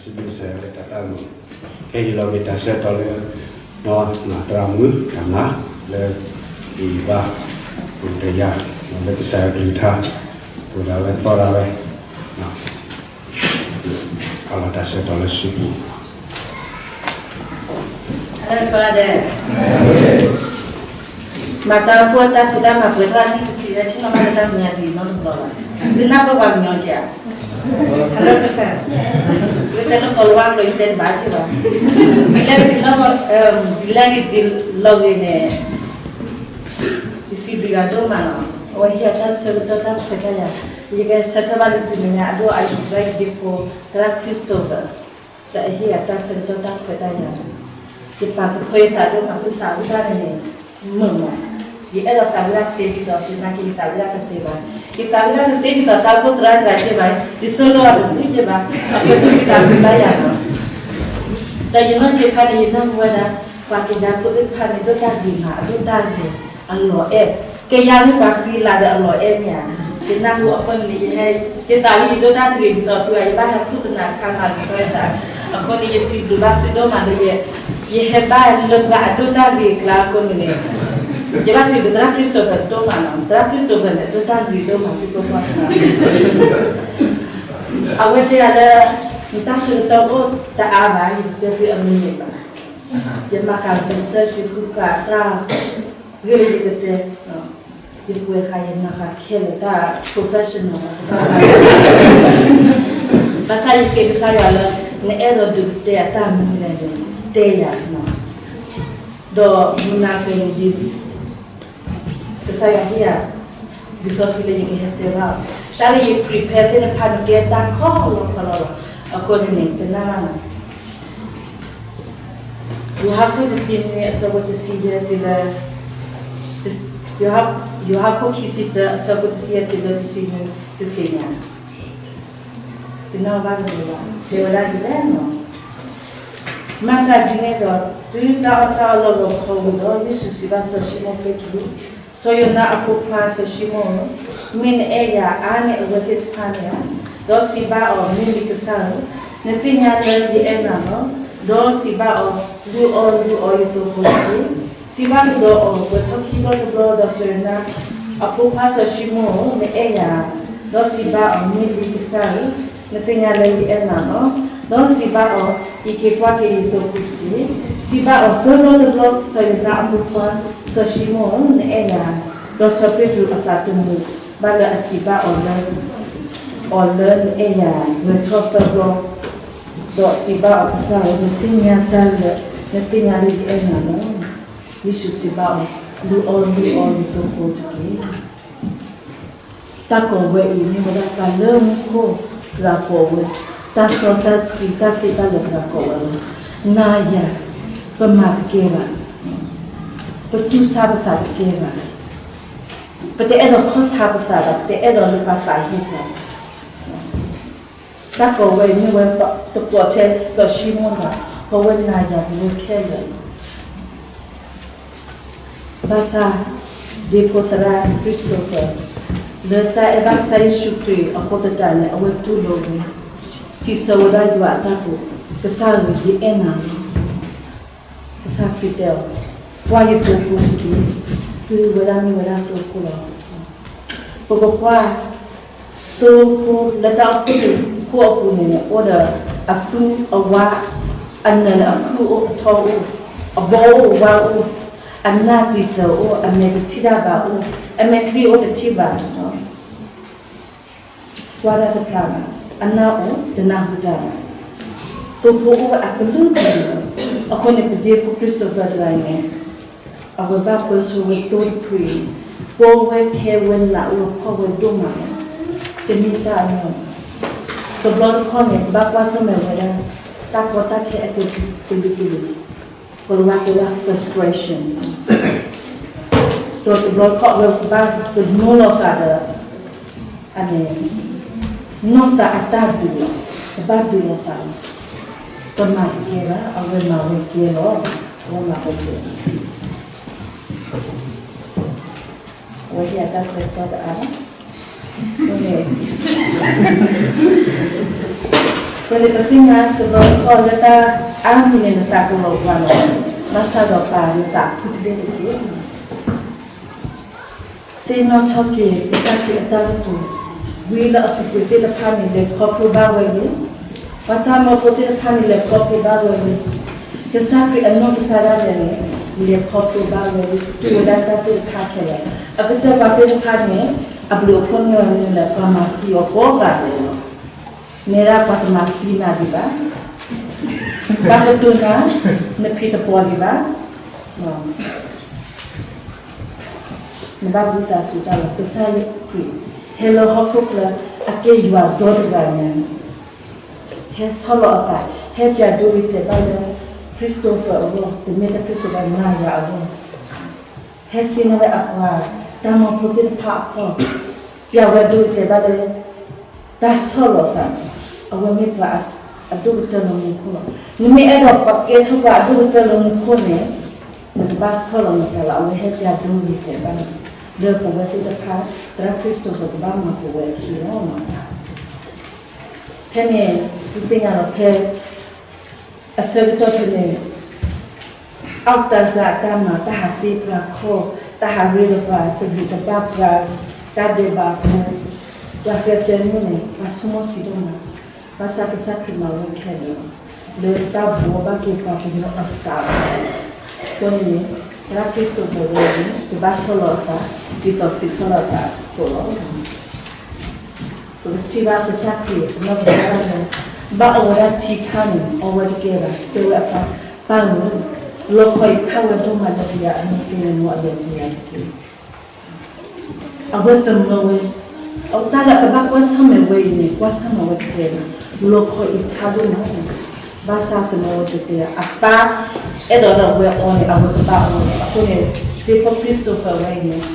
စံးဘျုးကစၢ်ယွၤလၢတၢ်သးမုာ်, ခဲအံၤလီၤဂ့ၤတၢ်ဆၢကတီၢ်လၢ နီၢ်သရၣ်မုၣ်တၢ်မၤလၢ ယဘၣ် ပတယၤ လၢကစၢ်ယွၤကလုၢ်ကထါ သိၣ်ဒၣ်ဝဲသီဒၣ်ဝဲ အလီၤတၢ်ဆၢကတီၢ်လၢဆူပူၤ မၤတၢ်ဖိတၢ်ဖံးတၢ်မၤပှဲၤတၢ်နံၣ်တဆံလၢ ဆ့ၣ်နီၤဘၣ်လၢတၢ်မဲာ်ညါဒ်နီတဘျီဘၣ်. သုနၢ်ပၢၢ်ပှၤကညီကဲဧါ. ဟဲလၢကစၢ် လၢတဲလၢကီၢ်လၢဝါကျိာ် ယတဲတဘၣ်ကဲဘၣ်. ဒ်လဲၣ်ဂ့ၤဒ်လီၤ, ဒ်လဲၣ်ဂ့ၤဒ်လီၤဂ့ၤန့ၣ် ယစံးဘျုးယွၤဒိၣ်မးလီၤ. အဝဲဟ့ၣ်ယၤတၢ်ဆၢကတီၢ်တၢ်ခွဲးတၢ်ယာ်, ယကဆၢထၢၣ်ဘၣ်လၢသုမဲာ်ညါအဒိၣ်အယံၤ သရၣ်ယဒ့ဖိ သရၣ် Christopher ဒီးအဟ့ၣ်ယၤတၢ်ဆၢကတီၢ်တၢ်ခွဲးတၢ်ယာ် ယပာ်ကဖၢယသးဒိၣ်မး သုသးဝံၣ်တၢ်န့ၣ်န့ၣ် မုာ်မး, ယအဲၣ်ဒိးသးဝံၣ်တၢ်သ့ဒ်သိးသုနာ်က့ ယသးဝံၣ်တၢ်တသ့ဘၣ်. ယသးဝံၣ်တၢ်တသ့ဒ်သိးတၢ်အိၣ်ဖှိၣ်သရၣ်တဂၤကဲဘၣ်, ယဆိလၢအတမုာ်ကဲဘၣ်, အဃိသုသးစံးဘၣ်ယၤလီၤ. ဒီးယနီၢ်က့ခါန့ၣ် ယနၢ်ဟူဝဲဒၣ် ပှၤကညီဖိသ့ၣ်တဖၣ်န့ၣ် ဒိၣ်တၢ်ဂ့ၤမး အဒိၣ်တၢ်ဂ့ၤ အလီၤအဲၣ်, ကယၤန့ၢ်ပှၤဃံလၤဒီးအလီၤအဲၣ်မး, ယနၢ်ဟူအဃိန့ၣ် ယဟဲ ယသးဝံၣ်ယဒိၣ်တၢ်တဂ့ၤဒ်သိးသုဧါ, ယဘၣ်ဟဲခူၣ်သနၤတခါမး ကဖၢယသး, အဃိန့ၣ် ယစံးဘျုးဘၣ်သုဒိၣ်မးလၢ ယဟဲဘၣ်လၢပှၤအဒိၣ်တၢ်ဂ့ၤအကျါအဃိန့ၣ်န့ၣ်, ယဘၣ်စံးဘျုးသရၣ် Christopher ဒိၣ်မးလီၤ. သရၣ် Christopher န့ၣ် ဒိၣ်တၢ်ဂ့ၤဒိၣ်မး သုဖိခွါသရၣ် အဝဲတဲယၤလၢ နတၢ်ဆ�ၢကတီၢ်အိၣ်တအါဘၣ်ယတတဲသုအမံၤန့ၣ်ဘၣ်. ယကွဲးဃာ်ယနၢ်ဃာ်ခဲလၢာ်တၢ် professional ဘၣ်ဆၣ်ယက့ၤကစၢ်ယွၤလၢ နအဲၣ်ဒိးဒုးကတဲယၤတၢ်မနုၤလဲၣ်န့ၣ် တဲယၤ, ဒီးမုၢ်နၤဖဲန့ၣ်ဒ် ကစၢ်ယွၤဟ့ၣ်ယၤ လံာ်စီဆှံလၢယကဟဲတဲဘၣ်အီၤ, တၢ်လၢယ prepare သ့ၣ်တဖၣ်န့ၣ် ကဲတၢ်ခီလီခီလီလီၤ. အဃိန့ၣ်န့ၣ် တနၢ်ဘၣ်နီၤ ယိၤဟၣ်ခိၣ်တဆံနွံအဆၢဖိတဆံယဲၢ်တုၤလၢ, ယိၤဟၣ်, ယိၤဟၣ်ခိၣ်ခံဆံတၢအဆၢဖိတဆံယဲၢ်တုၤလၢတဆံနွံ တသ့ၣ်ညါ, တနၢ်ဘၣ်တဂ့ၤဘၣ်, တဲဝဲဒၣ်ဒ်လဲၣ်နီၤ, မၤသးဒ်န့ၣ်ဒီး တုၤတၢ်အီၣ်တၢ်အီလီၤဂီၤခီဝံၤဒီး ယ့ၣ်ၡူးစံးဘၣ်စီၤၡံမိၣ်ပ့းတရူး, စီၤယိၤနါအဖိခွါစီၤၡံမိၣ်ဧၢ, မ့ၢ်နအဲၣ်ယၤအါန့ၢ်အဝဲသ့ၣ်တဖၣ်န့ၣ်ဧါ. ဒီးစံးဘၣ်အီၤ, မ့ၢ်လံကစၢ်ဧၢ, နသ့ၣ်ညါလၢယအဲၣ်နၤလီၤ. ဒီးစံးဘၣ်အီၤ, လုၢ်အီၣ်လုၢ်အီယသိဖိတက့ၢ်. စံးဘၣ်ကဒီးအီၤ, ပှဲၤထီၣ်ခံဘျီတဘျီ, ဒီးစီၤယိၤနါအဖိခွါစီၤၡံမိၣ်ဧၢ, နအဲၣ်ယၤဧါ. ဒီးစံးဘၣ်အီၤ, မ့ၢ်လံကစၢ်ဧၢ, နသ့ၣ်ညါလၢယအဲၣ်နၤလီၤ. ဒီးစံးဘၣ်အီၤ, အံးက့ၤကွၢ်က့ၤယသိဖိတက့ၢ်. စံးဘၣ်အီၤ, သၢဘျီတဘျီ, စီၤယိၤနါအဖိခွါစီၤၡံမိၣ်ဧၢ, နအဲၣ်ယၤဧါ. ဒီးစီၤပ့းတရူးအသးတမုာ်ဘၣ်လၢအစံးဘၣ်အီၤလၢ အီၤလၢနအဲၣ်ယၤဧါ, ပှဲၤထီၣ်သၢဘျီ, ဒီးစံးဘၣ်အီၤ, ကစၢ်ဧၢ, နသ့ၣ်ညါတၢ်လၢ, နသ့ၣ်ညါလၢယအဲၣ်နၤလီၤ. ယ့ၣ်ၡူးစံးဘၣ်အီၤ, လုၢ်အီၣ်လုၢ်အီယသိဖိတက့ၢ်. တၢ်ကိးဝဲအံၤ မ့ၢ်ဝဲဒၣ်တၢ်လၢမူခိၣ်တဂၤကိးဝဲ, တၢ်စီတၢ်ဆှံတၢ်သ့တၢ်လၢာ်တဂၤကိးဝဲလီၤ. နၤယၤ, ပမၤတကဲဘၣ်, ပတူၢ်ဆါပသးတကဲဘၣ်, ပတအဲၣ်ဒိးခီၣ်ဆါပသးဘၣ်, ပတအဲၣ်ဒိးလၢပသးဟ့ပှၤ တၢ်ကိးဝဲအံၤမ့ၢ်ဝဲ တကိးထဲစီၤၡံမိၣ်ဘၣ်, ကိးဝဲနၤယၤပဝဲခဲလၢာ်လီၤ. ဘၣ်ဆၣ် ဒ့ဖိသရၣ် Christopher လၢတၢ်အဲၣ်ဘၣ်ကစၢ်ယ့ၣ်ၡူးခရံာ်အဃိသတးန့ၣ် အဝဲတူၢ်လိာ်ဝဲ စံးဆၢဝဲဒၣ်ယွၤအတၢ်ကိး, ကစၢ်ဧၢ, ယအဲၣ်နၤလီၤ. ကစၢ်ခရံာ်တဲအီၤ, ကွၢ်ယသိဖိတက့ၢ်, သုဝဲဒၣ်မ့ၢ်ဝဲဒၣ်သိဖိလီၤ. ပကကွၢ် သိဖိလၢတၢ်အိၣ်ဖှိၣ်တခိၣ်အပူၤန့ၣ်န့ၣ် အိၣ်ဒီးအသူအဝါ, အနၢၤန့ၣ်အခုၣ်အိၣ်အထီအိၣ်, အဘီအိၣ်ဝါအိၣ်, အနၢ်တံာ်တာ်အိၣ်, အမဲာ်တထံၣ်တၢ်ဘၣ်အိၣ်, အမဲာ်ချံအိၣ်တထံၣ်ဘၣ် ကွၢ်တၢ်တဖျါဘၣ်, အနၢ်အိၣ်တနၢ်ဟူတၢ်ဘၣ်, သိဖိအိၣ်ဝဲအကလုာ်ကလုာ်လီၤ. အဃိန့ၣ် ပဒ့ဖိ Christopher တဂၤအံၤန့ၣ် အဝဲဘၣ်ပၢဆှၢဝဲသိတဖုအံၤ, ပိာ်ဝဲခဲဝဲလးအိၣ်ဖီၣ်ဝဲဒိၣ်မးလီၤ. တမ့ၢ်တၢ်အညီဘၣ်. တဘျီတခီၣ်န့ၣ် ဘၣ်ကွၢ်ဆၢၣ်မဲာ်ဝဲဒၣ် တၢ်ကီတၢ်ခဲအကလုာ်ကလုာ်, ပကဘၣ်တဲဝဲဒၣ် frustration ဒီးတဘျီတခီၣ်ဝဲကဘၣ်ကနိလိာ်သးဒီး အန့ၣ် နီၢ်သးအတၢ်ဒုးလီၤ, ကဘၣ်ဒုးလိာ်သးလီၤ. ပမၤတကဲဘၣ်, အဝဲမၤဝဲကဲလီၤ, အဝဲမၤဝဲကဲလီၤ. အဝဲဟ့ၣ်အတၢ်ဆၢကတီၢ်တအါဘၣ်. အဃိန့ၣ် ဝဲန့ၣ်ပသ့ၣ်ညါတဘျီဃီလၢတၢ်အါမံၤန့ၣ် နသးကလီၤပှၤလီၤ, ဘၣ်ဆၣ်ဒီးပာ်နသးဖုတဘ့ၣ်တက့ၢ်. သ့ၣ်နီၣ်ထီၣ်က့ၤကစၢ်ခရံာ်အတၢ်ကတိၤ, ဝံလၢအပူၤကွံာ်သ့ၣ်တဖၣ်န့ၣ် လဲၤခီဖျိဘၣ်ဝဲလံ. ပှၤတၢ်မၢဖိသ့ၣ်တဖၣ်န့ၣ် လဲၤခီဖျိဘၣ်ဝဲလံ. ကစၢ်ခရံာ်အနီၢ်ကစၢ်ဒၣ်လဲာ်န့ၣ် လဲၤခီဖျိဘၣ်ဝဲလံ, တူၢ်ဝဲဒၣ်တၢ်သ့ၣ်တဖၣ်ခဲလၢာ်. အကတၢၢ်ပှၤသ့ၣ်တဖၣ်န့ၣ် အဘျုးအဖှိၣ်န့ၢ်ဝဲန့ၣ်လၢ ပှၤမၤသံအီၤကိးဂၤဒဲးလီၤ. နဲဒၣ်ပှၤတမၤသံနၤဒံးဘၣ်, ဘၣ်ကတိၤနၤ, နဖံးတပီၤဒံးဘၣ်, နဘၣ်ဘူၣ်သးစူၤတၢ်လီၤ. ကစၢ်ခရံာ် ဟဲလၢဟီၣ်ခိၣ်ချၢ အကဲယွၤဒီတဂၤညါ, ဟဲဆီၣ်လီၤအသး, ဟဲပျးဒိဂ့ၤတဲာ်ဘၣ်လၢ Christopher အဂီၢ်, တမ့ၢ်ထဲ Christopher နၤယွၤအဂီၢ်, ဟဲသ့ၣ်နီၣ်ဝဲအပှၤတၢ်မၢဖိသ့ၣ်တဖၣ်အဖီ, ပျးဝဲဒိဂ့ၤတဲာ်ဘၣ်လၢ တၢ်ဆီၣ်လီၤသး, အဝဲမ့ၢ်ပှၤအဒိၣ်ကတၢၢ်လၢမူခိၣ်လီၤ. နမ့ၢ်အဲၣ်ဒိးကဲထီၣ်ပှၤအဒိၣ်ကတၢၢ်လၢမူခိၣ်န့ၣ်, နကဘၣ်ဆီၣ်လီၤနသးလီၤ. အဝဲဟဲပျးဒိဂ့ၤတဲာ်ဘၣ်လၢ လၢပဝဲသ့ၣ်တဖၣ် သရၣ် Christopher ကဘၣ်မၤပဝဲအခံလီၤ. ဖဲန့ၣ် ပသ့ၣ်ညါလီၤဖဲ အဆၢကတီၢ်ဖဲန့ၣ် အီၣ်တၢ်စၢ်တၢ်မၤ တၢ်ဟးသ့ပှၤခီၣ်, တၢ်ဟးရ့ဒီးပှၤ တဂ့ၤတဘၣ်ပှၤ, တၢ်ဒဲးဘးဖိ, ပှၤဃဲသဲမုၣ်န့ၣ် ပှၤဆိကမိၣ်ဆံးဒိၣ်မး, ဘၣ်ဆၣ်ကစၢ်ခရံာ်မၤဝဲခဲလၢာ်လီၤ, လၢတၢ်ဘှီဘၣ်က့ၤပှၤကညီအသးလီၤ. အဃိန့ၣ် သရၣ် Christopher ဝဲန့ၣ် ကဘၣ်ဆီၣ်လီၤအသး ဒ်သိးသုဆီၣ်လီၤအသးအသိးလီၤ. ပကထံၣ်ဘၣ်ကစၢ်ခရံာ်အနီၢ်ကစၢ်ဒၣ်လဲာ် ဘၣ်အီဝဲဒၣ်ထံခါန့ၣ် အီဝဲတကဲဘၣ်, တဲဝဲအပၢ်, ပၢ်ဧၢ, လီခီအံၤခါဝဲဒိၣ်မးလၢပယၤအမ့ၢ်သ့န့ၣ် အလီၤပယၤတက့ၢ်. အဝဲသမၢဝဲ, အတၢ်လၢအကဘၣ်ကွၢ်ဆၢၣ်မဲာ်ဝဲအံၤန့ၣ် ကွၢ်ဆၢၣ်မဲာ်ဝဲတကဲဘၣ်, လီခီအံၤခါဒိၣ်မး, ဘၣ်ဆၣ်သမၢဝဲတကဲဘၣ်, အပၢ်အဲၣ်ဒိးလၢအဝဲအီန့ၣ် အဝဲကဘၣ်အီလီၤ. အဃိန့ၣ် ဒ်သိး Christopher ဝဲအံၤန့ၣ်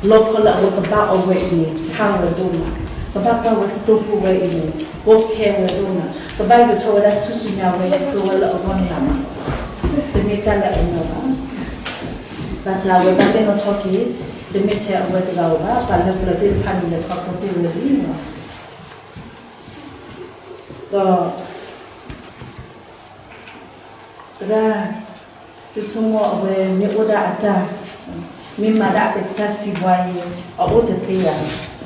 လီခီလၢအဝဲကဘၣ်အီဝဲအံၤန့ၣ် ခါဝဲဒိၣ်မး, ကဘၣ်ကွၢ်ဝဲတိၢ်ပူၤဝဲအံၤန့ၣ် ကိးခဲဝဲဒိၣ်မး, ကဘၣ်ယူၤထီၣ်ဝဲဒၣ်ထူၣ်စုညါဝဲ ကဝဲလၢအဂီၢ်န့ၣ်မး, တမ့ၢ်တၢ်လၢအညီဘၣ်. ဘၣ်ဆၣ်အဝဲဘၣ်သ့ၣ်နီၣ်ထီၣ်က့ၤ, တမ့ၢ်ထဲအဝဲတဂၤဧိၤဘၣ်, ပှၤလၢပျၢၤသ့ၣ်တဖၣ်န့ၣ် လဲၤခီဖျိတ့ၢ်ဝဲလံ. ဒီး သရၣ် သုဆိကမိၣ်အဝဲမ့ၢ်အိၣ်ဒၣ်အတၢ်, မ့ၢ်မၤဒၣ်အကစၢ်စံးဘှါအံၤ အအိၣ်တသ့ဧါ.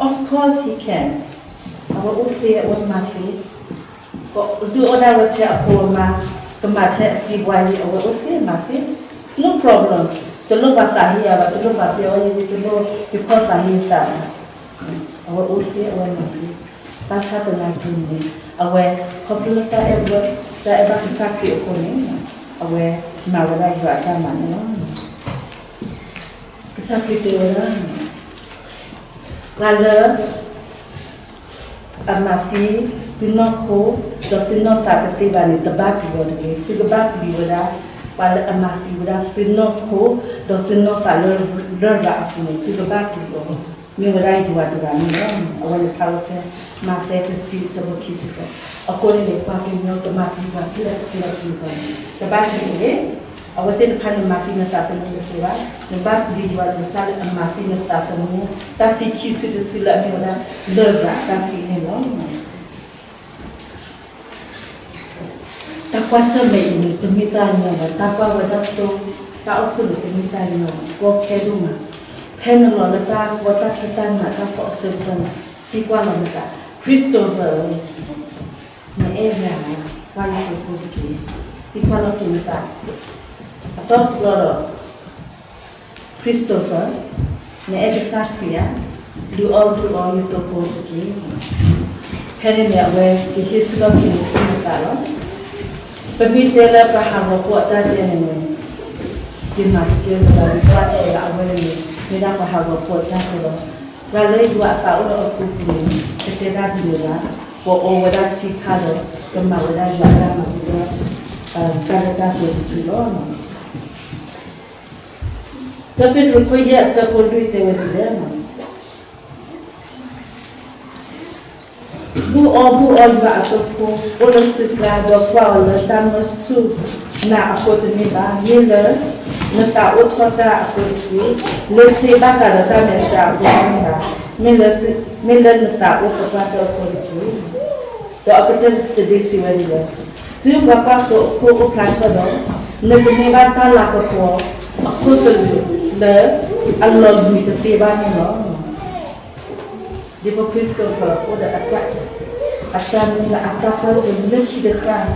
Of course he can. အဝဲအိၣ်သ့ အဝဲမၤသ့, ဒုးအိၣ်ဒၣ်ဝဲထဲအဖိအမါ, ကမၤထဲအစံးဘှါအံၤ အဝဲအိၣ်သ့မၤသ့, no problem. တလိၣ်ပှၤသးဟ့ယၤဘၣ်, တလိၣ်ပှၤတဲအီၤယဲ, တလိၣ်ယခီၣ်သးဟ့ယသးဘၣ်. အဝဲအိၣ်သ့ အဝဲမၤသ့, ဘၣ်ဆၣ်သနာ်က့န့ၣ် အဝဲ ခီဖျိလၢတၢ်အဲၣ်ဘၣ်, တၢ်အဲၣ်ဘၣ်ကစၢ်ခရံာ်အဃိန့ၣ် အဝဲမၤဝဲဒၣ်ယွၤအတၢ်မၤန့ၣ်လီၤ. ကစၢ်ခရံာ်တဲဝဲဒၣ် ပှၤလၢအမၤသံသုနီၢ်ခိ ဒီးသုနီၢ်သးတသ့ဘၣ်န့ၣ် တဘၣ်ပျံၤအီၤတဂ့ၤ. သုကဘၣ်ပျံၤဝဲဒၣ် ပှၤလၢအမၤသံဝဲဒၣ်သုနီၢ်ခိ ဒီးသုနီၢ်သးလၢလရာ်အပူၤန့ၣ် သုကဘၣ်ပျံၤအီၤ, မ့ၢ်ဝဲဒၣ်ယွၤတဂၤန့ၣ်လီၤ. အဝဲန့ၣ်ဖးဝဲဖဲ မးသဲတဆံ အဆၢဖိခံဆံဃိး. အဃိန့ၣ်န့ၣ် ပှၤကညီကမၤသံပှၤဖဲလဲၣ်ဖဲလဲၣ်တဂ့ၤ, တဘၣ်ပျံၤတဂ့ၤ. အဝဲသ့ၣ်တဖၣ်န့ၣ် မၤသံနသးသမူတသ့ဘၣ်. နဘၣ်ပျံၤယွၤကစၢ်လၢအမၤသံနသးသမူ, တၢ်သံခံစုတစုလၢအမ့ၢ်ဝဲဒၣ် လရာ်တၢ်သံန့ၣ်လီၤ. တၢ်ကွၢ်ဆၢၣ်မဲာ်အံၤန့ၣ် တမ့ၢ်တၢ်ညီဘၣ်, တၢ်ကွၢ်ဝဲဒၣ်တိၢ်, တၢ်အိၣ်ဖှိၣ်န့ၣ် တမ့ၢ်တၢ်ညီဘၣ်, ကီခဲဒိၣ်မး. ဖဲနလီၤလၢတၢ်ကီတၢ်ခဲတၢ်နးတၢ်ဖှီၣ်အဆၢကတီၢ်န့ၣ် သံကွၢ်လီၤနသး, Christopher ဧၢ, နအဲၣ်ယၤဧါ, ကွၢ်ယသိဖိတက့ၢ်. သံကွၢ်လီၤက့ၤနသး, အသီတဘျီဒီး Christopher, နအဲၣ်ကစၢ်ခရံာ်ဧါ, ဒုးအီၣ်ဒုးအီယသိဖိတက့ၢ်. ဖဲန့ၣ်န့ၣ် အဝဲကဟ့ၣ်ဆူၣ်ထီၣ်က့ၤနသးလီၤ. ပမ့ၢ်တဲလၢပှၤဟးဂီၤဖိအတၢ်တဲန့ၣ်န့ၣ်, ယမၤတကဲလၢၤဘၣ်, ယကွၢ်တကဲလၢၤဘၣ်, အဝဲန့ၣ်န့ၣ် မ့ၢ်ဒၣ်ပှၤဟးဂီၤဖိအတၢ်တဲလီၤ. ပှၤလၢယွၤအသးအိၣ်လၢအပူၤကွံာ်န့ၣ် တတဲတၢ်ဒ်န့ၣ်ဘၣ်, ပအီဝဲဒၣ်ထံခါဒီး ကမၤဝဲဒၣ်ယွၤအတၢ်မၤသ့လၢ တၢ်လၢတၢ်ပှဲၤတစုလီၤ. တၢပ့းတရူးခိၣ်ယဲၢ်အဆၢဖိလွံၢ်တဲဝဲဒ်လဲၣ်, ဘူၣ်အီဘူၣ်အီယွၤအသိဖိ အိၣ်လၢသုကျါ, ဒီးကွၢ်အီၤလၢတၢ်မၢဆူၣ်နၤအဃိတမ့ၢ်ဘၣ်. မ့ၢ်လၢနသးအိၣ်ထီၣ်တၢ်အဃိတက့ၢ်. လၢဆ့ဘၣ်ဃးဒီးတၢ်မဲာ်ဆှးအဃိတမ့ၢ်ဘၣ်. မ့ၢ်လၢနသးအိၣ်သပှၢ်တၢၢ်အဃိတက့ၢ်. ဒီးအကတၢၢ်တဒ့စံးဝဲဒ်လဲၣ်, တုၤပှၤကွၢ်သိအခိၣ်အိၣ်ဖျါထီၣ်ဒီး, နကန့ၢ်ဘၣ်တၢ်လၤကပီၤအခိၣ်သလုးလၢအလီၤလွံၢ်တသ့ဘၣ်န့ၣ်လီၤ. ဒ်ဖိ Christopher အိၣ်ဒီးအတၢ်မုၢ်လၢ်အတၢ်ကွၢ်စိလၢခံတဃၣ်,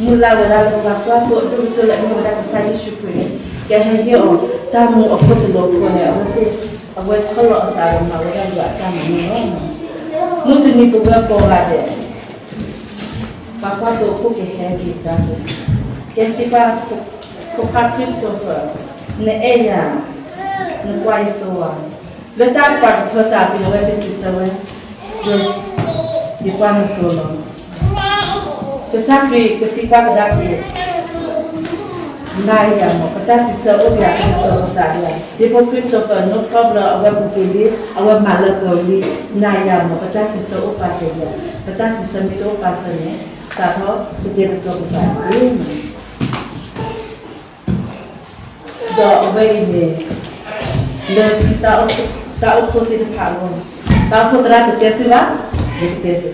မုၢ်လၢ်ဝဲဒၣ်လၢပှၤကွၢ်သိအဒိၣ်ကတၢၢ်လၢအမ့ၢ်ဝဲဒၣ်ကစၢ်ယ့ၣ်ၡူးခရံာ်န့ၣ် ကဟဲဟ့ၣ်အီၤတၢ်မူအခိၣ်သလုးအဃိန့ၣ်, အဝဲသ့ၣ် အဝဲဆီၣ်လီၤအသးဒီးမၤဝဲဒၣ်ယွၤအတၢ်မၤန့ၣ်လီၤ. မုၢ်တနံၤပဝဲကိးဂၤဒဲး ပှၤကွၢ်သိအခိၣ်ကဟဲက့ၤတၢ်, ကဲသံကွၢ် ဖိခွါ Christopher, နအဲၣ်ယၤ, နကွၢ်ယသိဧါ. လၢတၢ်ကွၢ်တဖျၢၣ်သးပူၤ အဝဲကစံးဆၢဝဲ, ယကွၢ်နသိလီၤ. ကစၢ်ခရံာ်ကသံကွၢ်ကဒါက့ၤ နၤယၤမ့ၢ် ပတၢ်စံးဆၢအိၣ်ပှဲၤအကလုၢ်သၢပသးဒံးဧါ. ဒ်ဖိ Christopher နီၢ်ကီၢ်ဘျၢ အဝဲပူၤကွံာ်လံ, အဝဲမၤလၢပှဲၤဝံၤလံ, နၤယၤမ့ၢ် ပတၢ်စံးဆၢအိၣ်ပာ်ကဲဒံးဧါ. ပတၢ်စံးဆၢမ့ၢ်တအိၣ်ပာ်စၢၤန့ၣ်, စးထီၣ်ပကဲပတီၢ်ပသးတက့ၢ်. ဒီးအဝဲအံၤန့ၣ် လၢသုတၢ်အိၣ်ဖှိၣ်သ့ၣ်တဖၣ်အဂီၢ်, တၢ်အိၣ်ဖှိၣ်သရၣ်တတဲသုဘၣ်, ယကတဲသု,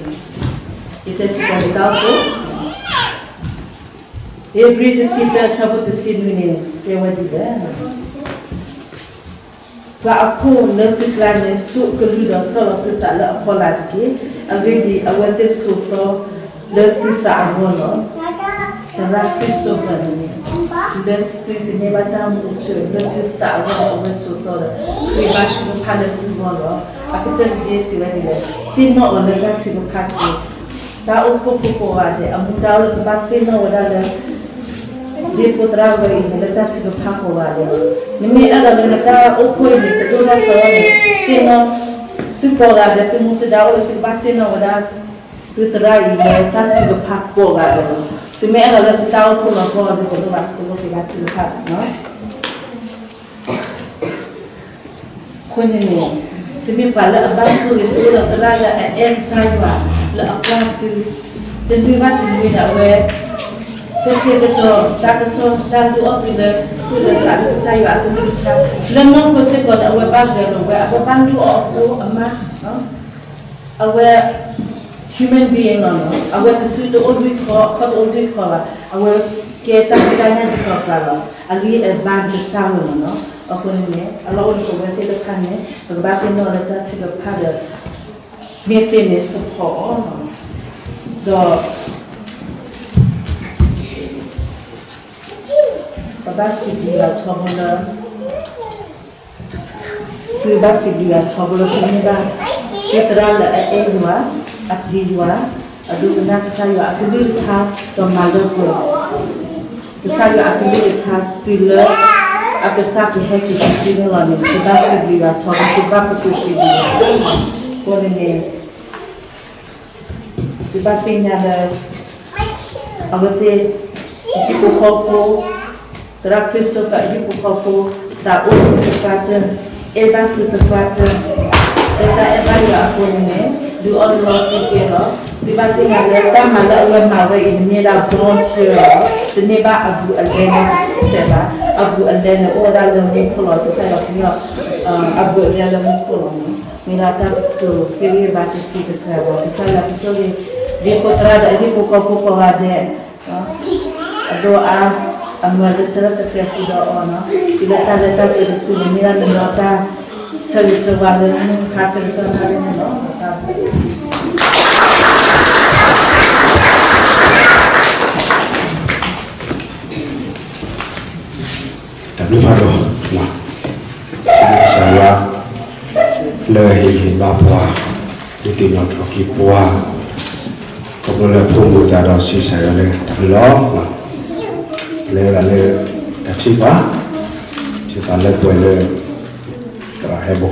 ယတဲစ့ၢ်ကီးန့ၣ်တၢ်အိၣ်ဖှိၣ် ဧ့ၤဘြံၤတဆံသၢ အဆၢဖိတဆံနွံန့ၣ် တဲဝဲဒ်လဲၣ်, ပှၤအခိၣ်လၢသုကျါန့ၣ် ဆိးကလုၢ်ဒီးဆီၣ်လီၤသုသးလၢအဖီလာ်တက့ၢ်. အဂ့ၢ်ဒ်အံၤ, အဝဲသ့ၣ်စိာ်သီလၢသုသးအဂီၢ်လီၤ. သရၣ် Christopher န့ၣ် လၢသုကန့ၢ်ဘၣ်တၢ်မူအထူအယိာ်လၢသုသးအဂီၢ်ဒီး အဝဲစိာ်သီဒီး ဃ့ဘါထုကဖၣ်လၢသုဂီၢ်လီၤ. အကတၢၢ်တဒ့စံးဝဲဒ်လဲၣ်, သ့ၣ်နီၣ်အီၤလၢတၢ်ထုကဖၣ်တက့ၢ်. တၢ်အိၣ်ဖှိၣ်ဖိကိးဂၤဒဲး အမူဒါအိၣ်လၢကဘၣ်သ့ၣ်နီၣ်ဝဲဒၣ်လၢ ဒ်ဖိသရၣ်ဝဲအံၤန့ၣ် လၢတၢ်ထုကဖၣ်ကိးဂၤဒဲးလီၤ. နမ့ၢ်အဲၣ်ဒိးလၢနတၢ်အိၣ်ဖှိၣ်အံၤန့ၣ် ကဒိၣ်ထီၣ်ထီထီၣ်န့ၣ် သ့ၣ်နီၣ် သုကိးဂၤဒဲး သုမူသုဒါအိၣ်လၢသုကဘၣ်သ့ၣ်နီၣ်ဝဲဒၣ် သုသရၣ်အံၤလၢတၢ်ထုကဖၣ်ကိးဂၤဒဲးလီၤ. သုမ့ၢ်အဲၣ်ဒိးလၢသုတၢ်အိၣ်ဖှိၣ်လီၤပှီၢ်ဒီး တလိၣ်ဘၣ် တလိၣ်က့ၤဘါထုကဖၣ်လီၤ. အဃိန့ၣ်န့ၣ် သုမ့ၢ်ပှၤလၢအဘၣ်ဆိၣ်ဂ့ၤ သုအိၣ်ဒီးသရၣ်လၢအအဲၣ်ကစၢ်ယွၤ လၢအကွၢ်သု တနွံဘၣ်တနွံဒီး အဝဲ ကတဲာ်ကတီၤ တၢ်ကစီၣ်တၢ်ဒုးအီၣ်သုလၢ သူၣ်လၢသးလၢကစၢ်ယွၤအကလုၢ်ကထါ လၢနီၢ်ခိစ့ၢ်ကီးန့ၣ် အဝဲဘၣ်ဂဲၤလိာ်ဝဲ အဝဲဘၣ်လုၢ်အီၣ်အဖိအမါ အဝဲ human being လီၤနီၤ, အဝဲတစုတအိၣ်လွံၢ်ခီ, အခီၣ်တအိၣ်လွံၢ်ခီဘၣ်, အဝဲကဲတၢ်ဖံးတၢ်ညၣ်တတီၤပှၤလီၤ, အဂံၢ်အဘါကစၢ်ဝဲလီၤနီၤ. အဃိန့ၣ်န့ၣ် အလီၢ်အိၣ်န့ၣ် ပဝဲသ့ၣ်တဖၣ်န့ၣ် ပကဘၣ်သ့ၣ်နီၣ်လၢတၢ်ထုကဖၣ်ဒီး မ့ၢ်သ့န့ၣ် support အီၤလီၤ. ဒီး ပဘၣ်စံးဘျုးယွၤထီဘိလၢ သုဘၣ်စံးဘျုးယွၤထီဘိလၢသုမ့ၢ်ဘၣ် သုသရၣ်လၢအအဲၣ်ယွၤ, အပျံၤယွၤ, အဒိကနၣ်ကစၢ်ယွၤအကလုၢ်ကထါ ဒီးမၤလၢပှဲၤ ကစၢ်ယွၤအကလုၢ်ကထါ တုၤလၢအကစၢ်ကဟဲက့ၤတစုန့ၣ်လီၤန့ၣ် သုဘၣ်စံးဘျုးယွၤထီဘိ သုဘၣ်ပတုာ်စံးဘျုးယွၤ အဃိန့ၣ်န့ၣ် သုဘၣ်သ့ၣ်ညါလၢ အဝဲသ့ၣ် ဟံၣ်ဖိဃီဖိ သရၣ် Christopher အဟံၣ်ဖိဃီဖိ သးအိၣ်သုသပှၢ်တၢၢ်, အဲၣ်ဘၣ်သုသပှၢ်တၢၢ်, လၢတၢ်အဲၣ်ဘၣ်ယွၤအဃိန့ၣ်န့ၣ် ဒုးအီၣ်လီသံကဲလီၤ. သုဘၣ်သ့ၣ်ညါလၢတၢ်မၤလၢအဝဲမၤဝဲအံၤ တမ့ၢ်ဒၣ် volunteer လီၤ, တမ့ၢ်ဘၣ်အဘူးအလဲလၢစဲးဘၣ်, အဘူးအလဲန့ၣ် အိၣ်ဝဲဒၣ်လၢမူခိၣ်လီၤ. ကစၢ်ယွၤကဟ့ၣ်အီၤ အဘူးအလဲလၢမူခိၣ်လီၤ. မ့ၢ်ဒၣ်တၢ်ကတိၤဟ့ၣ်ဂံၢ်ဘါတဆံးတစှၤဘၣ်. ကစၢ်ယွၤကဆိၣ်ဂ့ၤ ဒ်ဖိသရၣ်ဒီးအဟံၣ်ဖိဃီဖိကိးဂၤဒဲး အဒိအါ အမၢလၢဆၢထၢၣ်တကြၢးဃုာ်ဒီးအီၤနီၤ, တုၤလၢတၢ်လၢတၢ်ပှဲၤတစုန့ၣ် မ့ၢ်ဒၣ်နနီၢ်တၢ်ဆၢဂ့ၤဆၢဝါလၢမုၢ်ဟါဆၢကတီၢ်နၣ်ရံၣ်န့ၣ်လီၤ. တၢ်ဘျုးဖးဒိၣ်, ကစၢ်ယွၤ လၢဟ့ၣ်ဂံၢ်ဘါပှၤ, ဒုးသ့ၣ်နီၣ်ထီၣ်က့ၤပှၤ, ခီဖျိလၢဖိမုၣ်တၢ်ဒီးဆံးစၢ်ယွၤလၢတၢ်လီၤ, လၢဂၤလၢ တၢ်ထံၣ်ပှၤ, ထံၣ်ပှၤလၢပှဲၤလၢ သရၣ်ဟဲဘိ